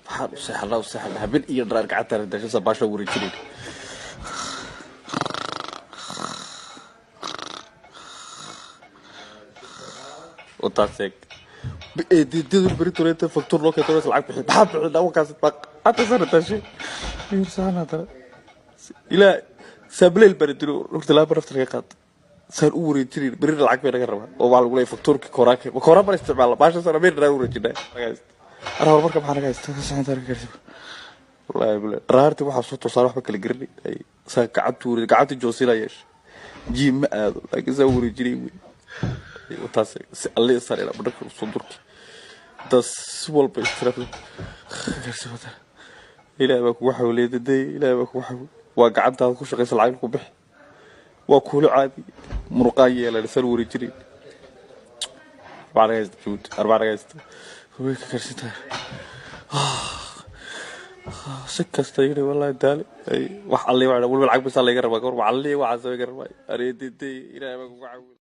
Waxaan u seexanaa u seexanaa habeen iyo dharaar gacanta dasha baasha wareejinayn. Wataas eeg. Eedidadu beritoreeta faktuur loo keento lacag bixin. Maxaa bixinaa wakaas baq. Hata sana tashi. Sana tara. Ilaa sableel bari dilo horta laba nafta laga qaad. Saan u wareejinayn berina lacag bay naga rabaa. Oo waxaa lagu leeyahay faktuurka koraanka. Ma kooraan baan isticmaala baasha sana meel dharaar wareejinaa. Ana horumarka maxaa naga haysta? Saxan taariikh. Wallaahi billahi. Dharaartii waxaa soo toosaan waxba kala garanay. Saa gacanta wareej gacanta joosina yeesha. Jiim ma aado laakiin saa wareejinay wey. Wataas si alle isarayna badhaka soo durki. Taas si walba istiraaf. Ilaahay baa kugu xawliyay daday, Ilaahay baa kugu xawliyay. Waa gacantaada ku shaqaysa lacag ku bixi. Waa kuula caadi muruqaan yeelan sar wareejinay. Arbaa naga haysta Jabuuti, arbaa naga haysta. Way ka karsantahay. Si kasta yidhi wallaahi daali. Wax alle waa waliba lacag bisaa laga rabaa gawar wax alle waxaas laga rabaa. Aree daday, Ilaahay baa kugu xawliyay.